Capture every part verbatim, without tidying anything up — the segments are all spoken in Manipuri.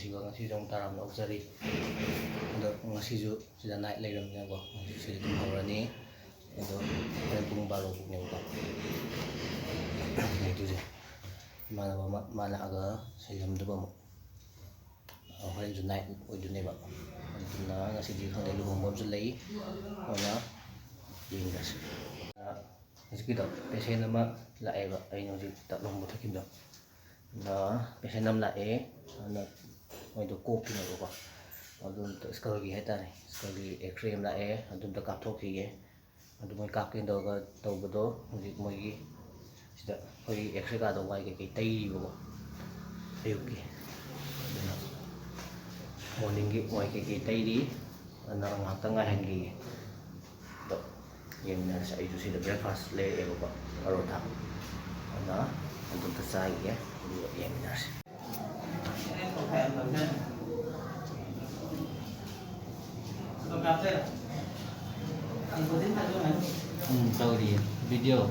ꯁꯤꯒ ꯉꯁꯤꯁꯨ ꯑꯃꯨꯛ ꯇꯔꯥꯝꯅ ꯑꯣꯛꯆꯔꯤ꯫ ꯑꯗꯣ ꯉꯁꯤꯁꯨ ꯁꯤꯗ ꯅꯥꯏꯠ ꯂꯩꯔꯕꯅꯤꯅꯀꯣ, ꯍꯧꯖꯤꯛ ꯁꯤꯗ ꯑꯗꯨꯝ ꯍꯧꯔꯅꯤ꯫ ꯑꯗꯣ ꯍꯣꯔꯦꯟ ꯄꯨꯡ ꯕꯥꯔꯣ ꯐꯥꯎꯅꯦꯕꯀꯣ ꯂꯩꯗꯣꯏꯁꯦ꯫ ꯏꯃꯥꯟꯅꯕ ꯑꯃ, ꯃꯥ ꯂꯥꯛꯑꯒ ꯁꯤꯜꯂꯝꯗꯕ ꯑꯃꯨꯛ꯫ ꯍꯣꯔꯦꯟꯁꯨ ꯅꯥꯏꯠ ꯑꯣꯏꯗꯣꯏꯅꯦꯕ꯫ ꯑꯗꯨꯅ ꯉꯁꯤꯗꯤ ꯈꯪꯗꯦ, ꯂꯨꯍꯣꯡꯕ ꯑꯃꯁꯨ ꯂꯩ꯫ ꯑꯗꯨꯅ ꯌꯦꯡꯉꯁꯤ꯫ ꯍꯧꯖꯤꯛꯀꯤꯗꯣ ꯄꯦꯁꯦꯟ ꯑꯃ ꯂꯥꯛꯑꯦꯕ, ꯑꯩꯅ ꯍꯧꯖꯤꯛ ꯇꯞꯅ ꯃꯨꯊꯠꯈꯤꯕꯗꯣ꯫ ꯑꯗꯨꯅ ꯄꯦꯁꯦꯟ ꯑꯃ ꯂꯥꯛꯑꯦ꯫ ꯑꯗꯨꯅ ꯃꯣꯏꯗꯣ ꯀꯣꯛꯀꯤꯅꯦꯕꯀꯣ꯫ ꯑꯗꯨ ꯑꯝꯇ ꯁ꯭ꯀꯜꯒꯤ ꯍꯥꯏꯇꯥꯔꯦ, ꯁ꯭ꯀꯜꯒꯤ ꯑꯦꯛꯁꯔꯦ ꯑꯃ ꯂꯥꯛꯑꯦ, ꯑꯗꯨ ꯑꯝꯇ ꯀꯥꯞꯊꯣꯛꯈꯤꯒꯦ꯫ ꯑꯗꯨ ꯃꯣꯏ ꯀꯥꯞꯀꯦꯅ ꯇꯧꯔꯒ ꯇꯧꯕꯗꯣ ꯍꯧꯖꯤꯛ ꯃꯣꯏꯒꯤ ꯁꯤꯗ ꯑꯩꯈꯣꯏꯒꯤ ꯑꯦꯛꯁꯔꯦ ꯀꯥꯗꯣ ꯋꯥꯏ ꯀꯩꯀꯩ ꯇꯩꯔꯤꯕꯀꯣ, ꯑꯌꯨꯛꯀꯤ꯫ ꯑꯗꯨꯅ ꯃꯣꯔꯅꯤꯡꯒꯤ ꯋꯥꯏ ꯀꯩꯀꯩ ꯇꯩꯔꯤ꯫ ꯑꯗꯨꯅ ꯉꯥꯏꯍꯥꯛꯇꯪ ꯉꯥꯏꯍꯟꯈꯤꯒꯦ꯫ ꯑꯗꯣ ꯌꯦꯡꯃꯤꯟꯅꯔꯁꯦ꯫ ꯑꯩꯁꯨ ꯁꯤꯗ ꯕ꯭ꯔꯦꯛꯐꯥꯁ ꯂꯩꯔꯛꯑꯦꯕꯀꯣ, ꯄꯔꯣꯊꯥ꯫ ꯑꯗꯨꯅ ꯑꯗꯨꯝꯇ ꯆꯥꯈꯤꯒꯦ, ꯑꯗꯨꯒ ꯌꯦꯡꯃꯤꯟꯅꯔꯁꯦ꯫ ꯎꯝ, ꯇꯧꯔꯤꯌꯦ ꯚꯤꯗꯤꯑꯣ꯫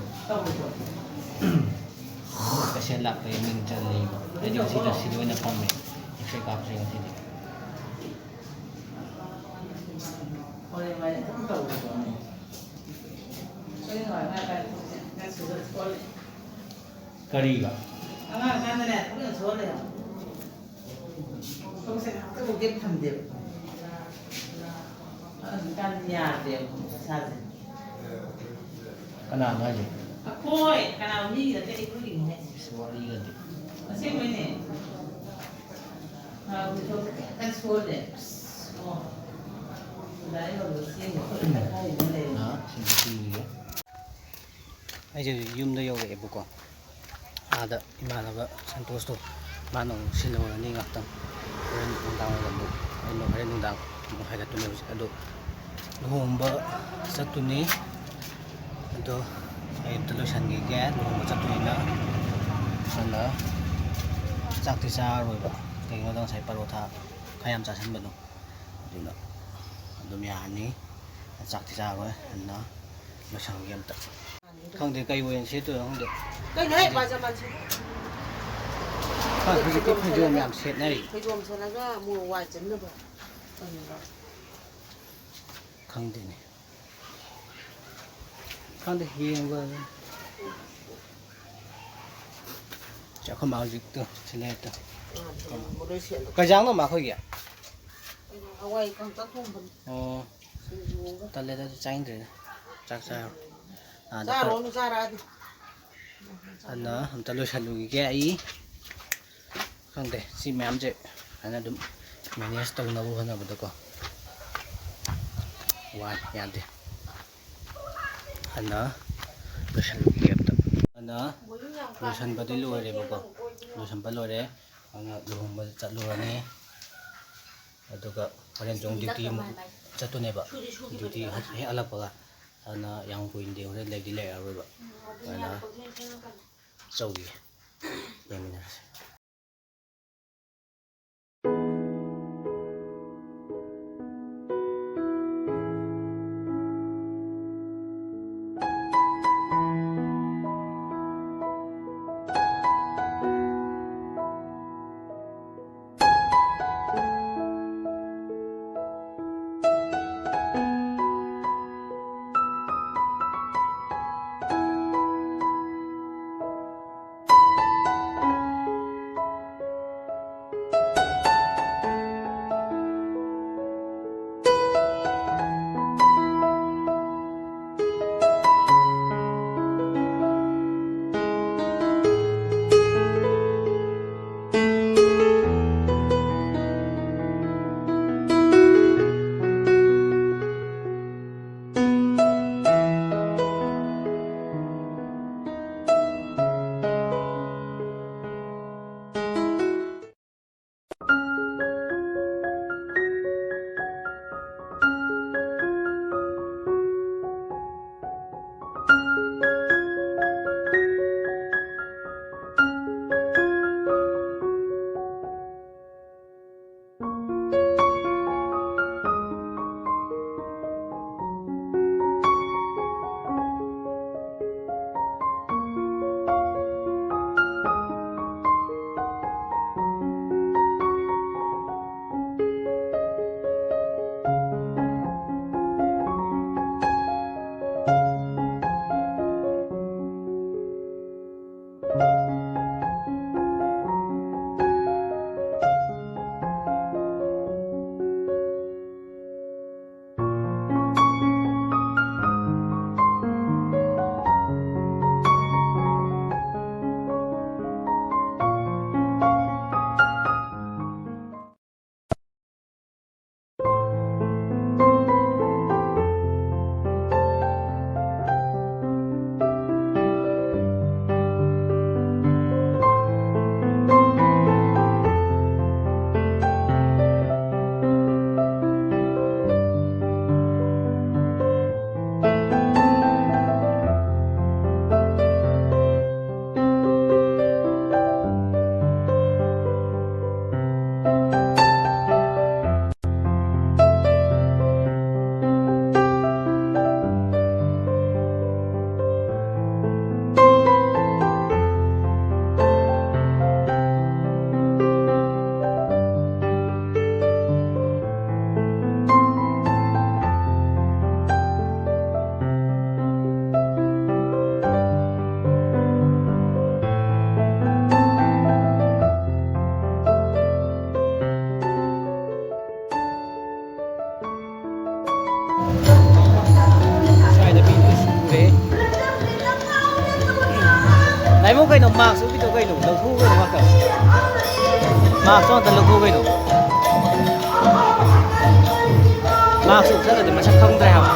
ꯄꯦꯁꯦꯟ ꯂꯥꯛꯄꯒꯤ ꯃꯤꯡ ꯆꯜꯂꯤꯕ꯫ ꯑꯩꯗꯤ ꯉꯁꯤꯗ ꯁꯤꯗ ꯑꯣꯏꯅ ꯐꯝꯃꯦ, ꯑꯦꯛꯁꯔꯦ ꯀꯥꯞꯁꯦ ꯉꯁꯤꯗꯤ꯫ ꯀꯔꯤꯕ? ꯑꯉꯥꯡ ꯑꯣꯏꯔꯤꯀꯥꯟꯗꯅꯦ ꯊꯕꯛ ꯌꯥꯝ ꯁꯨꯍꯜꯂꯦ꯫ ꯊꯕꯛꯁꯦ ꯉꯥꯛꯇꯕꯨ ꯒꯦꯞ ꯊꯝꯗꯦꯕ꯫ ꯑꯗꯨ ꯍꯧꯖꯤꯛꯀꯥꯟꯗꯤ ꯌꯥꯗ꯭ꯔꯦꯕ ꯃꯁꯥꯁꯦ꯫ ꯀꯅꯥꯅꯣ ꯍꯥꯏꯁꯦ? ꯑꯩꯈꯣꯏ ꯀꯅꯥ ꯃꯤꯒꯤ ꯅꯠꯇꯦ, ꯑꯩꯈꯣꯏꯒꯤꯅꯤ ꯍꯥꯏꯁꯦ꯫ ꯏꯁ, ꯋꯥꯔꯤꯒꯗꯤ꯫ ꯑꯁꯦꯡꯕꯩꯅꯦ꯫ ꯃꯥꯕꯨꯗꯤ ꯊꯕꯛꯁꯦ ꯀꯟꯅ ꯁꯨꯍꯜꯂꯦ꯫ ꯑꯁ, ꯑꯣ꯫ ꯑꯣꯖꯥ ꯌꯧꯕꯗ ꯆꯦꯟꯕ ꯈꯣꯠꯄ ꯇꯧꯗꯅ ꯂꯩꯔꯦ꯫ ꯑꯥ, ꯁꯤꯗ ꯄꯤꯔꯤꯌꯦ꯫ ꯑꯩꯁꯦ ꯍꯧꯖꯤꯛ ꯌꯨꯝꯗ ꯌꯧꯔꯛꯑꯦꯕꯀꯣ꯫ ꯑꯥꯗ ꯏꯃꯥꯟꯅꯕ ꯁꯟꯇꯣꯁꯇꯣ, ꯃꯥꯅ ꯑꯃꯨꯛ ꯁꯤꯜꯍꯧꯔꯅꯤ ꯉꯥꯛꯇꯪ꯫ ꯍꯣꯔꯦꯟ ꯅꯨꯡꯗꯥꯡ ꯋꯥꯏꯔꯝꯗꯣ, ꯑꯩꯅ ꯍꯣꯔꯦꯟ ꯅꯨꯡꯗꯥꯡ ꯑꯃꯨꯛ ꯍꯥꯏꯒꯠꯇꯣꯏꯅꯦ ꯍꯧꯖꯤꯛ꯫ ꯑꯗꯣ ꯂꯨꯍꯣꯡꯕ ꯆꯠꯇꯣꯏꯅꯤ꯫ ꯑꯗꯣ ꯑꯩ ꯑꯝꯇ ꯂꯣꯏꯁꯟꯈꯤꯒꯦ꯫ ꯂꯨꯍꯣꯡꯕ ꯆꯠꯇꯣꯏꯅꯤꯅ꯫ ꯑꯗꯨꯅ ꯆꯥꯛꯇꯤ ꯆꯥꯔꯔꯣꯏꯕ꯫ ꯀꯩꯒꯤꯅꯣꯗ ꯉꯁꯥꯏ ꯄꯔꯣꯊꯥ ꯈꯔ ꯌꯥꯝ ꯆꯥꯁꯤꯟꯕꯗꯣ꯫ ꯑꯗꯨꯅ ꯑꯗꯨꯝ ꯌꯥꯔꯅꯤ꯫ ꯆꯥꯛꯇꯤ ꯆꯥꯔꯣꯏ꯫ ꯑꯗꯨꯅ ꯂꯣꯏꯁꯟꯒꯦ ꯑꯝꯇ꯫ ꯈꯪꯗꯦ ꯀꯩ ꯑꯣꯏꯅ ꯁꯦꯠꯇꯣꯏꯅꯣ ꯈꯪꯗꯦ꯫ ꯀꯩꯅꯣꯍꯦ, ꯄꯥꯖꯥꯃꯥ ꯁꯦꯠ-꯫ ꯍꯧꯖꯤꯛꯇꯤ ꯐꯩꯖꯣꯝ ꯌꯥꯝ ꯁꯦꯠꯅꯔꯤ꯫ ꯐꯩꯖꯣꯝ ꯁꯦꯠꯂꯒ ꯑꯃꯨꯛ ꯋꯥꯏ ꯆꯤꯟꯅꯕ꯫ ꯈꯪꯗꯦꯅꯦ꯫ ꯈꯪꯗꯦ, ꯌꯦꯡꯕ ꯑꯗꯨꯝ꯫ ꯁꯤ ꯑꯩꯈꯣꯏ ꯃꯥ ꯍꯧꯖꯤꯛꯇꯣ ꯁꯤ ꯂꯩꯔꯦ꯫ ꯑꯥ, ꯐꯩꯖꯣꯝ ꯂꯣꯏ ꯁꯦꯠꯂꯣ꯫ ꯀꯩ ꯏꯟꯖꯥꯡꯅꯣ ꯃꯥ ꯑꯩꯈꯣꯏꯒꯤ? ꯍꯋꯥꯏ ꯀꯥꯡꯇꯛ ꯊꯣꯡꯕꯅꯤ꯫ ꯑꯣ꯫ ꯁꯤꯡꯖꯨ ꯑꯃꯒ꯫ ꯇꯜꯂꯦꯗ, ꯑꯗꯨ ꯆꯥꯅꯤꯡꯗ꯭ꯔꯦꯗ꯫ ꯆꯥꯛ ꯆꯥꯔꯣ꯫ ꯑꯥꯗ ꯆꯥꯔꯣ, ꯈꯔ ꯑꯗꯨ ꯆꯥꯔꯛꯑꯗꯤ꯫ ꯑꯗꯨꯅ ꯑꯝꯇ ꯂꯣꯏꯁꯜꯂꯨꯈꯤꯒꯦ ꯑꯩ꯫ ꯈꯪꯗꯦ, ꯁꯤ ꯃꯌꯥꯝꯁꯦ ꯑꯗꯨꯃꯥꯏꯅ ꯑꯗꯨꯝ manage ꯇꯧꯅꯕ ꯍꯣꯠꯅꯕꯗꯀꯣ ꯋꯥꯏ, ꯌꯥꯗꯦ꯫ ꯑꯗꯨꯅ ꯂꯣꯏꯁꯜꯂꯨꯈꯤꯒꯦ ꯑꯝꯇ꯫ ꯑꯗꯨꯅ ꯂꯣꯏꯁꯟꯕꯗꯤ ꯂꯣꯏꯔꯦꯕꯀꯣ, ꯂꯣꯏꯁꯟꯕ ꯂꯣꯏꯔꯦ꯫ ꯑꯗꯨꯅ ꯂꯨꯍꯣꯡꯕ ꯆꯠꯂꯨꯔꯅꯤ꯫ ꯑꯗꯨꯒ ꯍꯣꯔꯦꯟꯁꯨ ꯑꯃꯨꯛ duty ꯑꯃꯨꯛ ꯆꯠꯇꯣꯏꯅꯦꯕ꯫ Duty ꯍꯦꯛ ꯍꯜꯂꯛꯄꯒ꯫ ꯑꯗꯨꯅ ꯌꯥꯝ ꯀꯨꯏꯅꯗꯤ ꯍꯣꯔꯦꯟ ꯂꯩꯗꯤ ꯂꯩꯔꯔꯣꯏꯕ꯫ ꯑꯗꯨꯅ ꯆꯧꯒꯤ ꯌꯦꯡꯃꯤꯟꯅꯔꯁꯤ꯫ ꯇꯥꯏꯃꯣ, ꯀꯩꯅꯣ ꯃꯥꯛꯁ ꯎꯞꯄꯤꯗꯣ ꯀꯩꯅꯣ? ꯂꯧꯊꯣꯛꯎ ꯀꯩꯅꯣ ꯉꯥꯛꯇ꯫ ꯃꯥꯛꯁꯇꯣ ꯑꯝꯇ ꯂꯧꯊꯣꯛꯎ ꯀꯩꯅꯣ꯫ ꯃꯥꯛꯁ ꯎꯞꯁꯜꯂꯗꯤ ꯃꯁꯛ ꯈꯪꯗ꯭ꯔꯦ ꯍꯥꯏꯕ꯫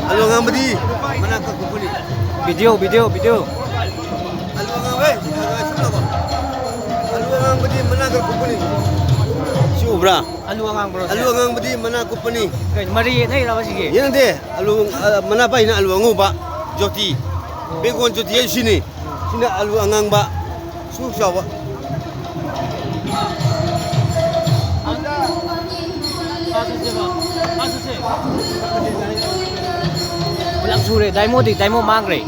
ꯑꯂꯨ ꯑꯉꯥꯡꯕꯗꯤ ꯃꯅꯥ ꯀꯛꯄ ꯄꯨꯅꯤ꯫ Video, video, video. ꯑꯂꯨ ꯑꯉꯥꯡꯕ, ꯑꯦ, ꯁꯤ ꯂꯥꯛꯑꯣ꯫ ꯑꯂꯨ ꯑꯉꯥꯡꯕꯗꯤ ꯃꯅꯥ ꯀꯛꯄ ꯄꯨꯅꯤ꯫ ꯁꯤ ꯎꯕ꯭ꯔꯥ? ꯑꯂꯨ ꯑꯉꯥꯡꯕ꯭ꯔꯣ ꯁꯦ? ꯑꯂꯨ ꯑꯉꯥꯡꯕꯗꯤ ꯃꯅꯥ ꯀꯨꯞꯄꯅꯤ꯫ ꯀꯩ, ꯃꯔꯤ ꯌꯦꯠꯅꯩꯔꯕ ꯁꯤꯒꯤ? ꯌꯦꯠꯅꯗꯦ꯫ ꯑꯂꯨ, ꯑ, ꯃꯅꯥ ꯄꯥꯏꯁꯤꯅ ꯑꯂꯨ ꯑꯉꯧꯕ, ꯖꯣꯇꯤ꯫ ꯕꯦꯡꯒꯣꯜ ꯖꯣꯇꯤ ꯍꯥꯏ ꯁꯤꯅꯤ꯫ ꯁꯤꯅ ꯑꯂꯨ ꯑꯉꯥꯡꯕ꯫ ꯁꯨꯛ ꯆꯥꯎꯕ꯫ ꯄꯨꯂꯞ ꯁꯨꯔꯦ, ꯗꯥꯏꯃꯣꯗꯤ, ꯗꯥꯏꯃꯣ ꯃꯥꯡꯈ꯭ꯔꯦ꯫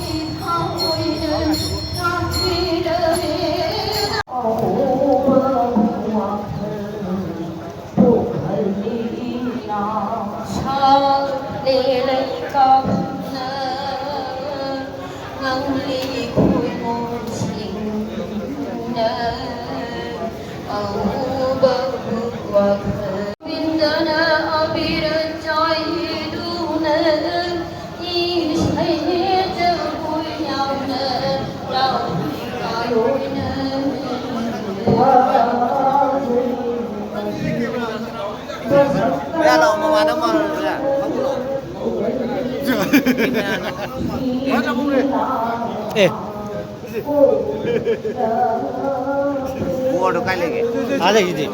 ꯑꯦ꯫ ꯕꯣꯔꯗꯣ ꯀꯥꯏ ꯂꯩꯒꯦ? ꯑꯥ, ꯂꯩꯁꯤꯗꯤ꯫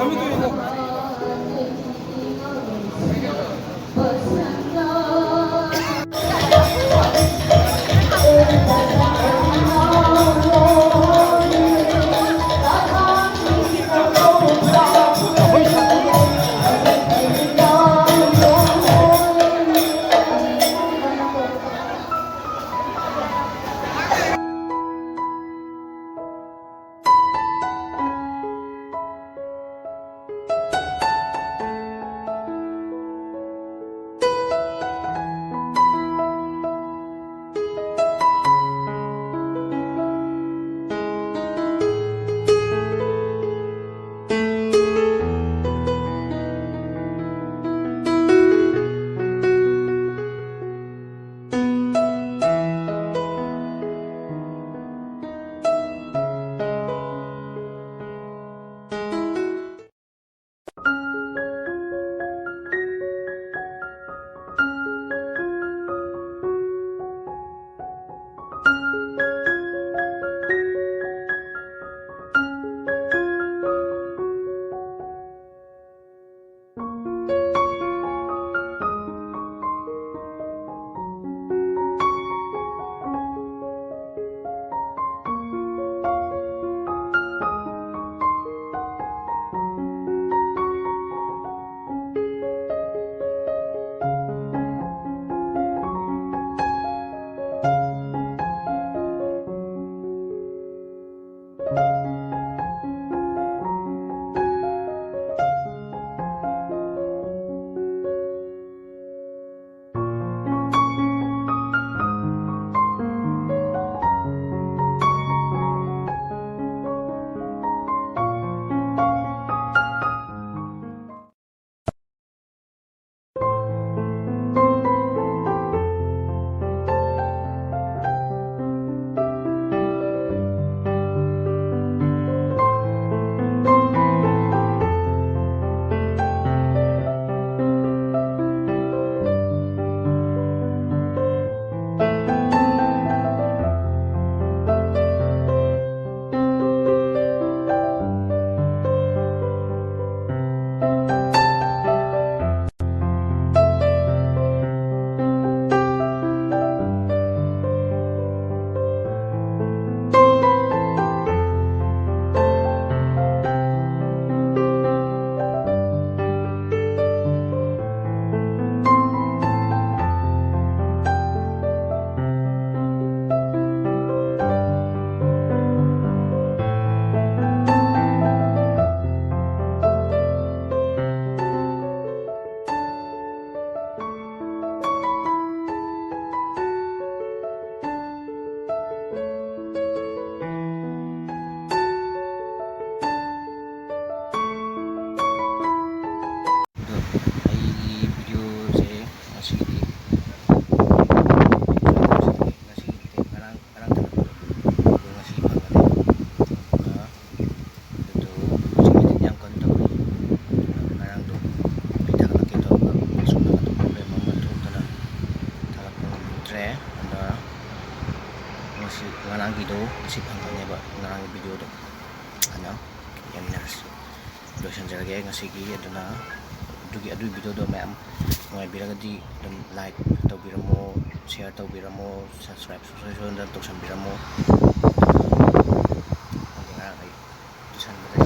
ꯉꯁꯤ ꯉꯔꯥꯡꯒꯤꯗꯣ ꯉꯁꯤ ꯐꯪꯒꯅꯦꯕ, ꯉꯔꯥꯡꯒꯤ ꯚꯤꯗꯤꯑꯣꯗꯣ꯫ ꯑꯗꯨꯅ ꯌꯦꯡꯃꯤꯟꯅꯔꯁꯤ꯫ ꯂꯣꯏꯁꯤꯟꯖꯔꯒꯦ ꯉꯁꯤꯒꯤ꯫ ꯑꯗꯨꯅ ꯑꯗꯨꯒꯤ, ꯑꯗꯨꯒꯤ ꯚꯤꯗꯤꯑꯣꯗꯣ ꯃꯌꯥꯝ ꯅꯨꯡꯉꯥꯏꯕꯤꯔꯒꯗꯤ ꯑꯗꯨꯝ ꯂꯥꯏꯛ ꯇꯧꯕꯤꯔꯝꯃꯣ, ꯁꯤꯌꯥꯔ ꯇꯧꯕꯤꯔꯝꯃꯣ, ꯁꯕꯁꯀ꯭ꯔꯥꯏꯕꯁꯨ ꯁꯣꯏ ꯁꯣꯏꯗꯅ ꯇꯧꯁꯟꯕꯤꯔꯝꯃꯣ꯫ ꯈꯪꯗꯦ, ꯉꯔꯥꯡ ꯑꯩ ꯇꯨꯏꯁꯟꯕꯗ